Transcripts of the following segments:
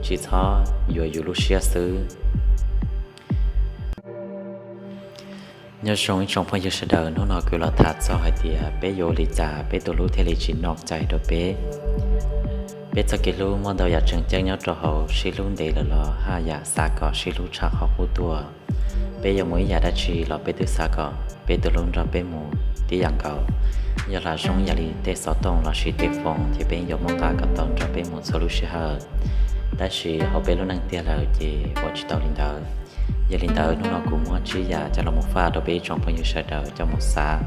tsis txhob yuav yus lub siab xwb. Nyob zoo ib tsoom phooj ywg sawv daws, hnub no kuv los tham txog hais tias peb yuav ua li cas peb tus hlub thiaj li tsis noj cai rau peb. Peb txoj kev hlub muaj ntau yam tseem ceeb nyob rau hauv, sib hlub ntev lawm los haj yam xav kom sib hlub tshaj qhov qub tuaj. Peb yuav mus ib yam dab tsi los peb twb xav kom peb tus hlub nrog peb mus tib yam nkaus. Yog hla zoo yam li tej xov tooj lossis tej foob ces peb yuav muab nqa kom tau nrog peb mus txhua lub sij hawm. Tab sis hauv peb lub neej tiag lawm ces ua tsis tau li ntawd. Yog li ntawd hnub no kuv muab tsib yam coj los mus faj rau peb ib tsoom phooj ywg sawv daws coj mus xav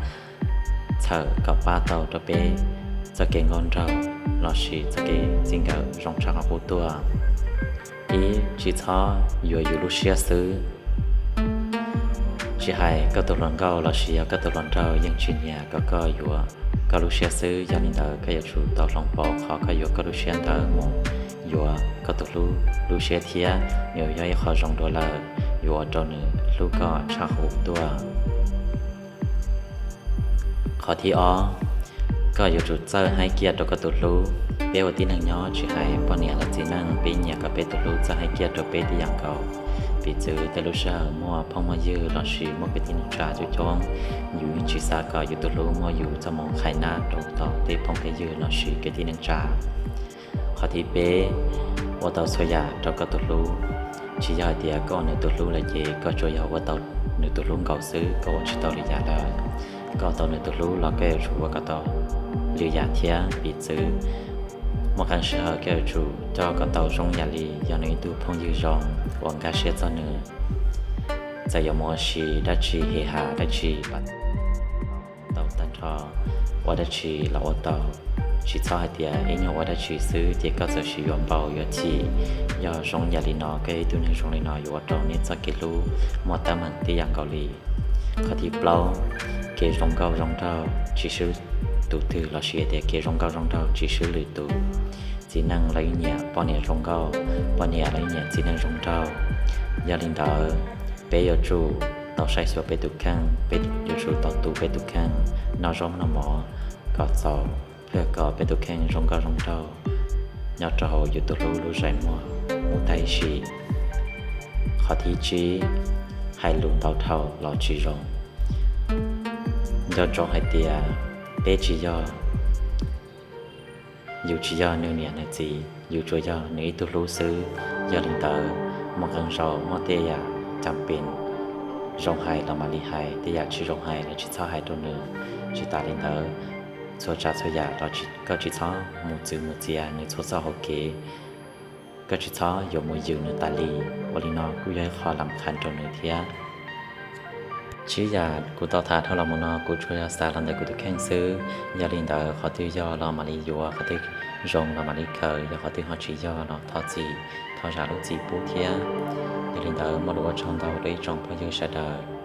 txhawm kom pab tau rau peb txoj kev nkauj nraug lossis txoj kev txij nkawm zoo tshaj qhov qub tuaj. Ib, tsis txhob yuav yus lub siab xwb. Tsis hais koj tus hluas nkauj lossis yog koj tus hluas nraug yeej tsis nyiam kom koj yuav koj lub siab xwb. Yog li ntawd koj yuav tsum tau hloov pauv qhov koj yuav koj lub siab ntawd mus yuav koj tus hlub lub siab thiab, nws yog ib qho zoo dua lawm, yuav ua rau nws hlub koj tshaj qhov qub tuaj. Qhov thib ob, koj yuav tsum txawj haib kiaj rau koj tus hlub. Peb ua tib neeg nyob tsis hais poj niam los txiv neej, peb nyiam kom peb tus hlub txawj haib kiaj rau peb tib yam nkaus. Piv txwv tej lub sij hawm muaj phooj muaj ywg lossis muaj kwv tij neej tsa coob coob, yus yeej tsis xav kom yus tus hlub muab yus txoj moo qhais nab rau tom tej phooj tej ywg lossis kwv tij neej tsa. Qhov thib peb, ua tau txhua yam rau koj tus hlub. Tsis yog hais tias koj ua nws tus hlub lawm ces koj tsuas yog ua tau nws tus hlub nkaus xwb, koj ua tsis tau lwm yam lawm. Koj ua tau nws tus hlub los koj yuav tsum ua kom tau lwm yam thiab. Piv txwv, muaj qee sij hawm koj yuav tsum coj kom tau zoo yam li yog nws ib tug phooj ywg zoo uas nkag siab txog nws. Txawm yuav mus ua si dab tsi, hem ham dab tsi, tau tag nrho, ua dab tsi los ua tau. Tsis txhob hais tias ib nyuag ua dab tsi xwb ces koj txawm sis yuav npau yuav chim. Yog zoo yam li no, koj yog ib tug neeg zoo li no yuav ua rau nej txoj kev hlub muaj teeb meem tib yam nkaus li. Qhov thib plaub, kev zoo nkauj zoo nraug tsis swb tus twg lossis tias kev zoo nkauj zoo nraug tsis swb lwm tus. Txiv neej los yeej nyiam poj niam zoo nkauj, poj niam los yeej nyiam txiv neej zoo nraug. Yog li ntawd, peb yuav tsum tau saib xyuas peb tus kheej, peb yuav tsum tau tu peb tus kheej, noj zaub noj mov kom txaus, pliag kom peb tus kheej zoo nkauj zoo nraug nyob rau hauv yus tus hlub lub zais muag mus tag ib sim. Qhov thib tsib, hais lus ntau dhau los tsis zoo. Nco ntsoov hais tias peb tsis yog, yus tsis yog nws niam nws txiv, yus tsuas yog nws ib tug hlub xwb. Yog li ntawd, muaj qee zaus muaj tej yam cam pees zoo hais los mam li hais, tej yam tsis zoo hais los tsis txhob hais rau nws. Tsis tas li ntawd, txhua tsav txhua yam los koj tsis txhob mus txwv mus txiav nws txhua txoj hauv kev. Koj tsis txhob yuav mus yws nws tas li. Ua li no kuj yog ib qho lam khav rau nws thiab. Tsib yam kuv tau tham dhau los mus no kuv tsuas yog xav los ntawm kuv tus kheej xwb. Yog li ntawd qhov twg yog los mam li yuav, qhov twg zoo los mam li khaws, yog qhov twg ho tsis yog los thov txim, thov zam lub txim pub thiab. Yog li ntawd muaj lus ua tsaug ntau rau ib tsoom phooj ywg sawv daws.